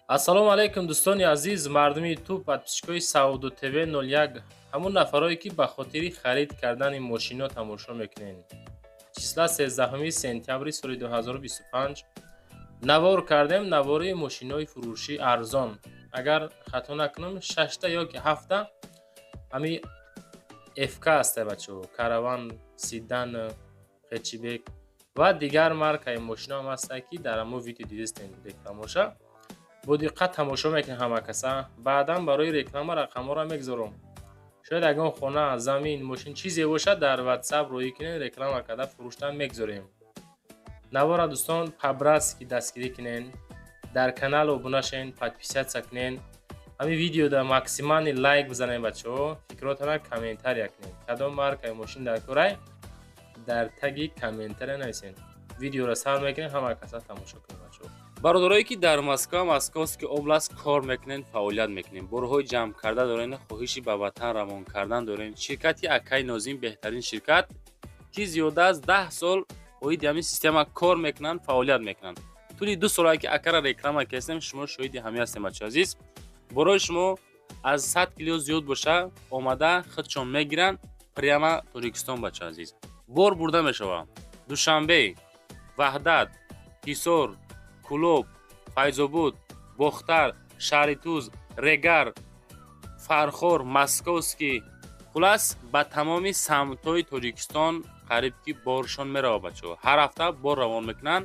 Ассалому алайкум, дӯстони азиз, мардуми Ютуб, подписчикои Савдо ТВ 01, ҳамун нафарое, ки ба хотири харид кардани мошино тамошо мекунед. Числа 13 сентябри соли 2025 навор кардем, навори мошинои фурӯшӣ арзон. Агар хато накунам, шашта ё ки ҳафта ҳами ФК аста, бачаҳо, караван, седан, хэтчбек ва дигар маркаи мошиноам ҳастанд, ки дар ҳамон видео дидистем. Рекламоша бо диққат тамошо мекунем ҳама каса. Баъдан барои реклама рақамҳоро мегузорам. Шояд ягон хона, замин, мошин, чизе бошад, дар Ватсап роҳӣ кунед, реклама карда фурӯштан мегузорем. Навора, дӯстон, по-братски дастгирӣ кунен, дар канал обуна шавен, подписаться кунен, ҳамин видеода максимальный лайк бизанем. Бачаҳо, фикротона комментария кунед. Кадом маркаи мошин дар корай, дар таги комментария нависен. Видеоро сар мекунем, ҳама каса тамошо кунем, бачаҳо. Бародарое, ки дар Москва, Московский область кор мекунед, фаъолият мекунед, борҳои ҷамъ карда доред, хоҳиши ба ватан равон кардан доред, ширкати акаи Нозим беҳтарин ширкат, ки зиёда аз 10 сол оиди ҳамин система кор мекунанд, фаъолият мекунанд. Тӯли 2 солае, ки акара реклама кардем, шумо шоҳиди ҳамин ҳастем. Бачаи азиз, борои шумо аз 100 кило зиёд боша, омада худшон мегиранд прямо Тоҷикистон. Бачаи азиз, бор бурда мешавад Душанбе, Ваҳдат, Ҳисор, Кӯлоб, Файзобод, Бохтар, шаҳри Туз, Регар, Фархор, Московский, хулас, ба тамоми самтҳои Тоҷикистон қариб ки боршон меравад. Бачаҳо, ҳар ҳафта бор равон мекунанд.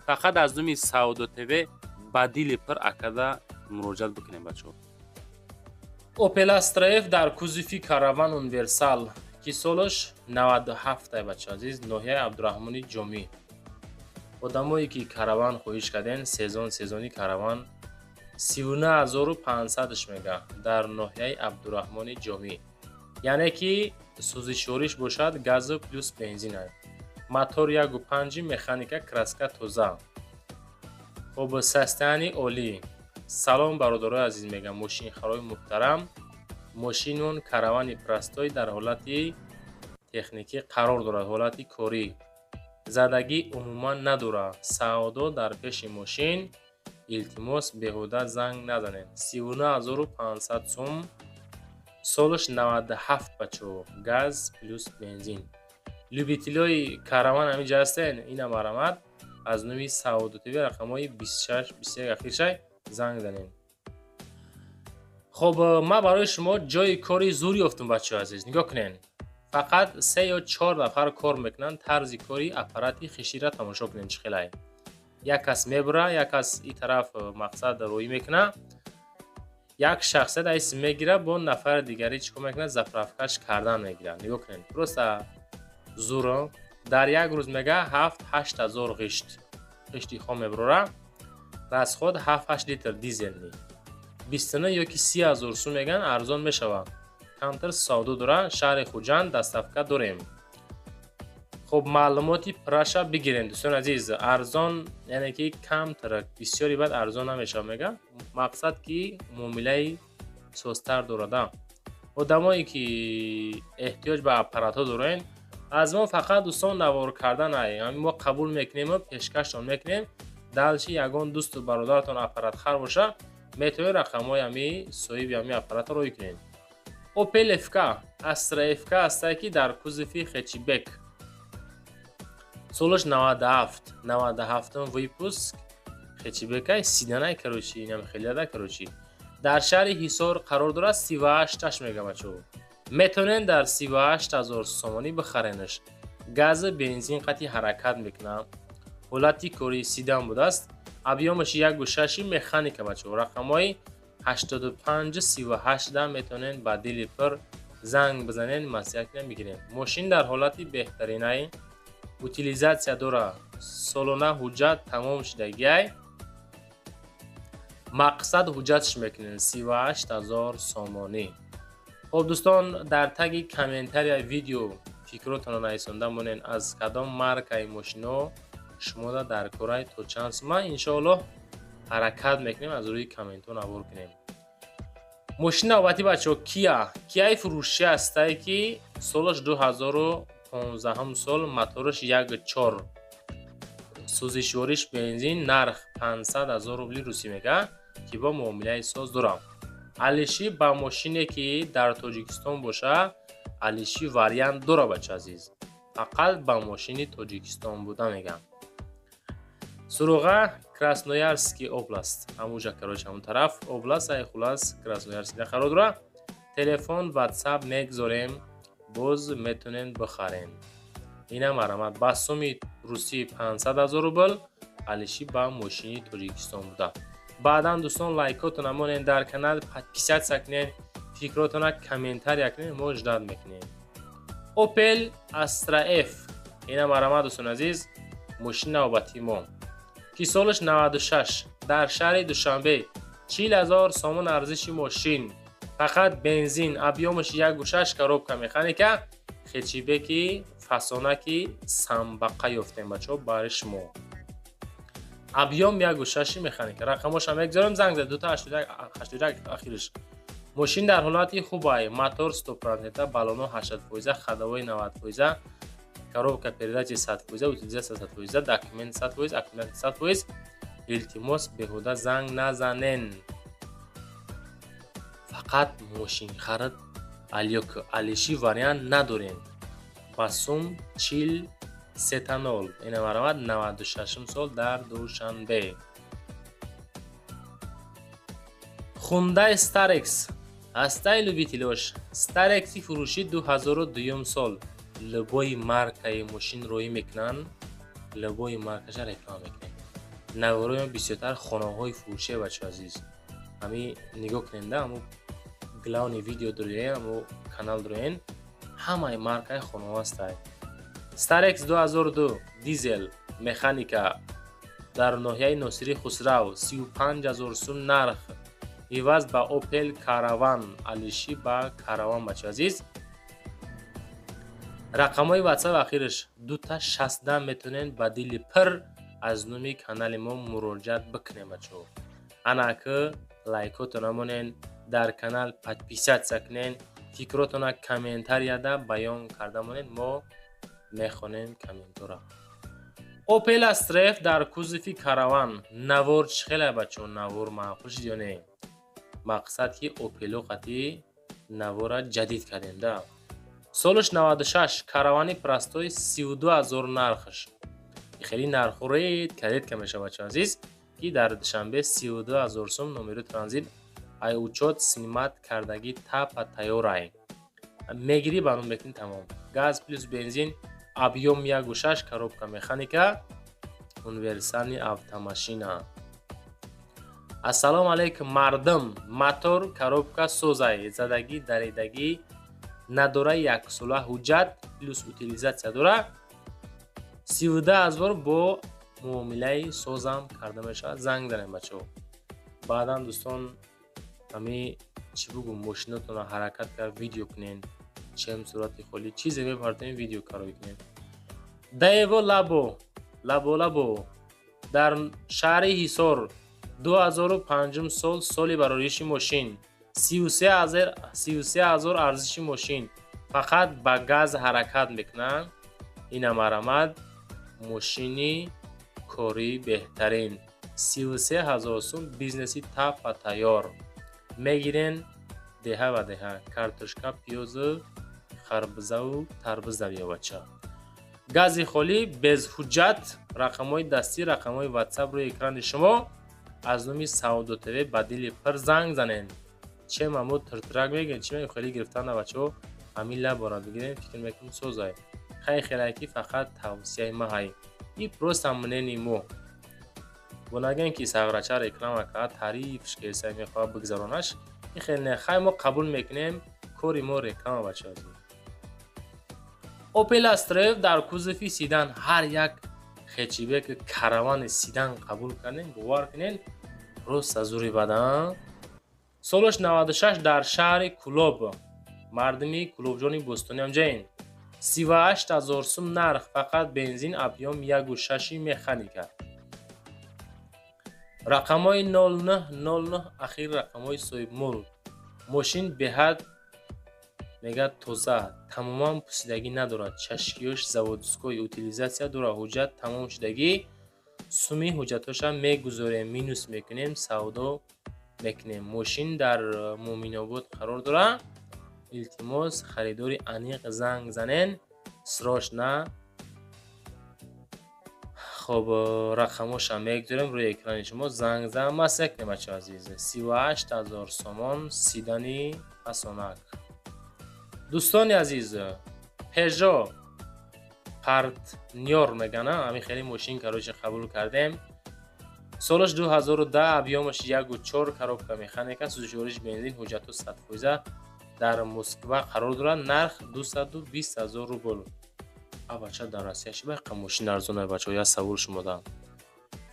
Фақат аз номи Савдо ТВ ба дили пир акада муроҷиат бикунем, бачаҳо. Опел Астра Ф дар кузови караван универсал, ки солаш 97, бача азиз, ноҳияи Абдураҳмони Ҷомӣ. Одамое, ки караван хоҳиш кардем, сезон, сезони караван, 39 500-ш мега, дар ноҳияи Абдураҳмони Ҷомӣ. Яъне ки сӯзишвориш бошад, газу плюс бензина, мотор 1,5, механика, краска тоза. Хоб, состояние олӣ. Салом, бародарои азиз, мегам, мошинхарои муҳтарам. Мошинон каравани простой дар ҳолати техникӣ қарор дорад, ҳолати корӣ, задагӣ умуман надорад. Савдо дар пеши мошин, илтимос, беҳуда занг назанед. 39 500 сум, солаш 97, бачаҳо, газ плюс бензин. Любителёи караван ҳаминҷа ҳастен, ина марҳамат, аз номи Савдо ТВ рақамҳои 26 21 ахиршай занг занед. Хоб, ман барои шумо ҷои кори зур ёфтум, бачаҳои азиз. Нигоҳ кунед, фақат се ё чор нафар кор мекунанд. Тарзи кори аппарати хиширо тамошо кунед, чӣ хелай. Як кас мебура, як кас и тараф, мақсад, рӯӣ мекунад, як шахсият айс мегира, бо нафари дигаре чӣ кор мекунад? Заправкаш кардан мегирад. Нигоҳ кунед, просто зуро. Дар як рӯз, мега, 7-8 ҳазор ғишт, ғишти хом мебурора. Расход 7-8 литр дизельный, 29 ё ки 30 ҳазор сум меган, арзон мешавад, камтар савдо дора. Шаҳри Хуҷанд доставка дорем. Хуб, маълумоти праша бигирем, дӯстони азиз. Арзон, яъне ки камтар, бисёри баъд арзон намешавад, мега. Мақсад, ки муомилаи созтар дорада. Одамое, ки эҳтиёҷ ба аппаратҳо дорен, аз мо фақат, дӯстон, навор кардан ай, ҳамин мо қабул мекунему пешкаштон мекунем. Дальше ягон дӯсту бародаратон аппаратхар боша, метавонед рақамҳои ҳами соҳиби ҳами аппаратро рӯй кунед. Опел ФК, Астра ФК ҳастае, ки дар кузови хэтчбек, солаш 97, 97-ум выпуск, хэтчбекай, седанай, короче, инам хеледа, короче, дар шаҳри Ҳисор қарор дорад. 38-аш мега, бачаҳо, метавонед дар 38 ҳазор сомонӣ бихаренаш. Газу бензин қати ҳаракат мекунад, ҳолати кори седан будааст, объёмаш 1,6, механика. Бачаҳо, рақамҳои 85 38 да метавонед ба дили пир занг бизанед, маслиҳат кунед, бигиред. Мошин дар ҳолати беҳтаринай, утилизация дорад, солона ҳуҷҷат тамом шудагиай. Мақсад, ҳуҷҷатш мекунед, 38 ҳазор сомонӣ. Хуб, дӯстон, дар таги комментария видео фикротонро нависонда монед, аз кадом маркаи мошино шумода дар корай, то чанд сума. Иншоаллоҳ, ҳаракат мекунем, аз рӯи комментҳо навор кунем. Мошини навбатӣ, бачаҳо, Кия. Кияи фурӯшӣ ҳастае, ки солаш 2015 сол, мотораш 1,4, сӯзишвориш бензин, нарх 500 ҳазор рубли русӣ мега. Ки бо муомилаи соз дорам. Алиши ба мошине, ки дар Тоҷикистон боша, алиши вариант дора, бача азиз. Фақат ба мошини Тоҷикистон буда мегам. Суроға Красноярский область. Ҳамуҷа, короче, ҳамун тараф область, ай хулас Красноярскида қарор дора. Телефон, WhatsApp мегзорем, боз метонен бихарен. Ина марҳамат, ба суми русӣ 500 ҳазор рубл, алиши ба мошини Тоҷикистон буда. Баъдан, дӯстон, лайкотона монен, дар канал подписаться кунен, фикротона комментария кунен, мо ждать мекунем. Opel Astra F. Ина марҳамат, дӯстони азиз, мошини навбатии мо, ки солаш 96, дар шаҳри Душанбе, 40 ҳазор сомон арзиши мошин, фақат бензин, объём аш 1,6, коробка механика, хэтчбеки фасонаки самбақа ёфтем, бачаҳо, бари шумо. Объём 1,6, механика. Рақамошам мегзорем, занг зад, 2 81 ахириш. Мошин дар ҳолати хубай, мотор 100%, баллоно 80%, ходовой 90%, коробка передачи 100%, утилизация 100%, документ 100%, аккумулятор 100%. Илтимос, беҳуда занг назанен, фақат мошинхарид алёк, алиши вариант надорем. Ба сум 43 0. Ина марамад, 96 сол, дар Душанбе. Хундай Старекс ҳастаи любитель ош. Старекси фурӯшӣ, 2002 сол. Любой маркаи мошин роӣ мекунанд, любой маркаша реклама мекунем. Наворои бисёртар хонаҳои фурӯшия, бачо азиз. Ҳами нигоҳ куненда, ҳамо главный видео дороен, ҳамо канал дороен, ҳамаи маркаи хонаҳо ҳастай. Старекс 2002, дизел, механика, дар ноҳияи Носири Хусрав, 35 ҳазор сум нарх, иваз ба Опел Караван, алиши ба Караван, бачо азиз. Рақамҳои WhatsApp ахираш 2 60, метавонед ба дили пир аз номи канали мо муроҷиат бикунем, бачаҳо. Анаки лайкотона монен, дар канал подписаться кунен, фикротона комментарияда баён карда монед, мо мехонем комментора. Опел Астра Ф дар кузови Караван. Навор чӣ хеле, бачаҳо, навор маъқул шуд ё не? Мақсад ки Опело қатӣ навора ҷадид кардем да. Солаш 96, Каравани простой, 32 ҳазор нархаш. Хеле нарху редко редко мешавад, бачаҳо азиз, ки дар Душанбе 32 ҳазор сум. Номери транзит, ай учёт снимать кардагӣ, тапа тайёрай, мегирӣ, ба ном мекунӣ, тамом. Газ плюс бензин, объём 1,6, коробка механика, универсальный автомашина. Ассалому алайкум, мардум. Мотор, коробка созай, задагӣ, даридагӣ надора, яксола ҳуҷҷат плюс утилизация дора, 32 ҳазор, бо муомилаи созам карда мешавад. Занг занем, бачаҳо. Баъдан, дӯстон, ҳами чӣ бугум, мошинотонро ҳаракат кард, видео кунен, чем сурати холӣ чизе мепартоем, видео кароӣ кунем. Даево Лабо, Лабо, Лабо, дар шаҳри Ҳисор, 2005 сол, соли барориши мошин, 33 ҳазор арзиши мошин, фақат ба газ ҳаракат мекунанд. Ина марамад, мошини кории беҳтарин, 33 ҳазор сум, бизнеси тапа тайёр. Мегирен, деҳа ба деҳа картошка, пиёзу, харбузаву тарбуз биё, бача. Гази холӣ, без ҳуҷҷат. Рақамҳои дастӣ, рақамҳои WhatsApp рӯи экрани шумо. Аз номи Савдо ТВ ба дили пир занг занен. Че мамо тиртирак мегӯед, чи мегӯед, хеле гирифтан на, бачаҳо, ҳамин лабора бигирем, фикр мекунем, созай. Хай, хелай ки фақат тавсияи ма ҳай и просто мнение мо. Бо нагӯем, ки сағрача реклама кард, тарифш кесай, мехоҳад бигзаронаш, ин хеле не. Хай, мо қабул мекунем, кори мо реклама, бачаҳо. Опел Астра Ф дар кузови седан. Ҳар як хэтчбек, Каравани, седан қабул кардем, бовар кунед, рост зури бадан. Солаш 96, дар шаҳри Кулоб, мардуми Кулобҷони бӯстони ҳамҷаин, 38 ҳазор сум нарх, фақат бензин, объём 1,6, механика. Рақамҳои 0909 ахир, рақамҳои соҳибмулк. Мошин беҳад мегӯяд тоза, тамоман пусидагӣ надорад, чашкиёш заводской, утилизация дорад, ҳуҷҷат тамом шудагӣ. Суми ҳуҷҷатҳоша мегузорем, минус мекунем, савдо. Мекунем. Мошин дар Муъминобод қарор дорад. Илтимос, харидори аниқ занг занен, срочно. Хоб, рақамоша мегузорем рӯи экрани шумо, занг зан масак бачаҳо азиз. 38 000 сомон, седани пасонак. Дӯстони азиз, Пежо Партнёр мегана, ҳамин хеле мошин, короче, қабул кардем. Солаш 2010, объём аш 1,4, коробка механика, сӯзишвориш бензин, ҳуҷҷатҳо 100%, дар Москва қарор дорад. Нарх 220 000 рубл. А бача, дар Россия чӣ байқа мошин арзонай, бачаҳо? Як савол шумода.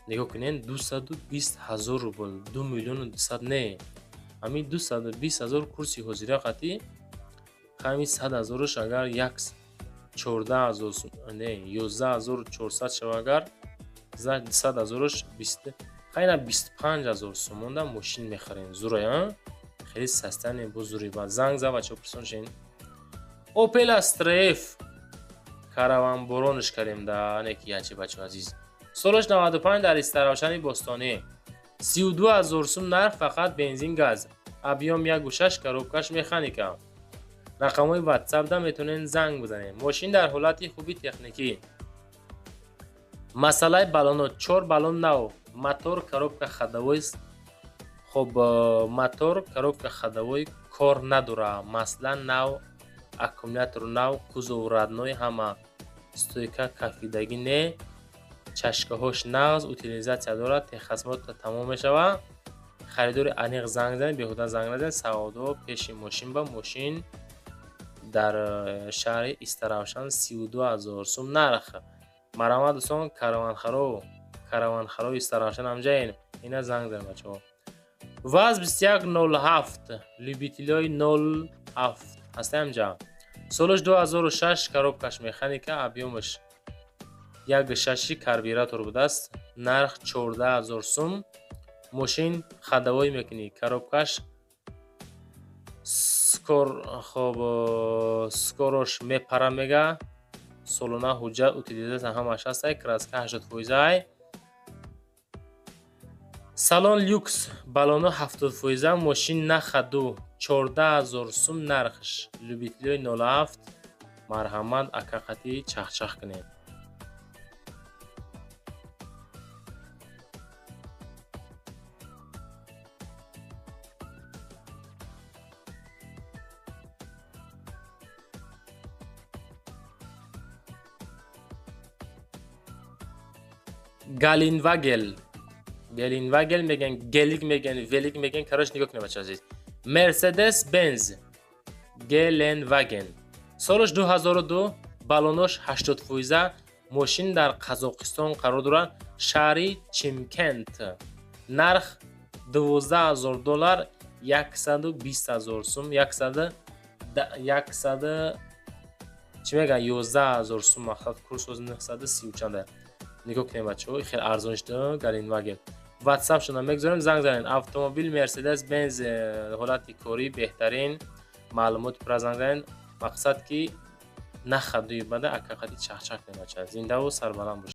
Нигоҳ кунед, 220 000 рубл, 2 миллиону 200 не, ҳамин 220 000 курси ҳозира қатӣ, ҳамин 100 ҳазораш агар як 14 000 не, 11 400 шава, агар 100 ҳазораш бист, хайна, 25 000 сомонда мошин мехарем. Зурай, а хеле састане бо зури. Ба занг за, бачаҳо, пурсон шин. Опел Астра Ф караванборонш кардем да не ки ячи, бачаҳо азиз. Солаш 95, дар Истаравшани Бостонӣ, 32 000 сум нарх, фақат бензин, газ, объём 1,6, коробка ш механика. Рақамҳои ватсапда метавонед занг бизанед. Мошин дар ҳолати хуби техникӣ. Масъалаи баллоно, чор баллон нав, мотор, коробка ходовой. Хоб, мотор, коробка ходовой кор надорад, масла нав, аккумулятор нав, кузов родной, ҳама стойка кафидагӣ не, чашкаҳош нағз, утилизация дорад, техосмотр тамом мешавад. Харидори аниқ занг занед, беҳуда занг назанед. Савдо пеши мошин ба мошин дар шаҳри Истаравшан, 32 000 сум нарх. Марҳамат, дӯстон, караванхаро Истаравшан ҳамҷаен, ина занг занед, бачаҳо. ВАЗ 2107, любитель ои 07 ҳастаи ҳамҷа. Солаш 2006, коробка ш механика, объём аш 1,6, карбюратор будааст. Нарх 14 000 сум. Мошин ходовой мекунӣ, коробка ш скор, хоб, скоро ш мепара мега. Солона ҳуҷҷат, утилизация ҳамаш ҳастай, краска 80 фоизай, салон люкс, баллоно 70 фоиза, мошин на ходу, 14 000 сум нархш. Любитель ои 07, марҳамат, акақати чахчах кунед. Галинвагел, Гелинвагел меган, гелик меган, велик меган. Короче, нигоҳ кунед, бача азиз. Мерседес Бенз Геленваген, солаш 2002, баллонош 80 фоиза, мошин дар Қазоқистон қарор дорад, шаҳри Чимкент. Нарх 12 000 доллар, 120 000 сум, 100 чӣ мегӯянд, 11 000 сум. Мақсад, курс 930 чанда. Нигоҳ кунед, бачаҳо, хеле арзон шуда. Галинваген, ватсап шуда мегузорем, занг занед. Автомобил Мерседес Бенз, ҳолати корӣ беҳтарин, маълумоти пурра занг занед. Мақсад ки на ходу и бада, акақати чахчах кунед, бача. Зиндаву сарбаланд бошед.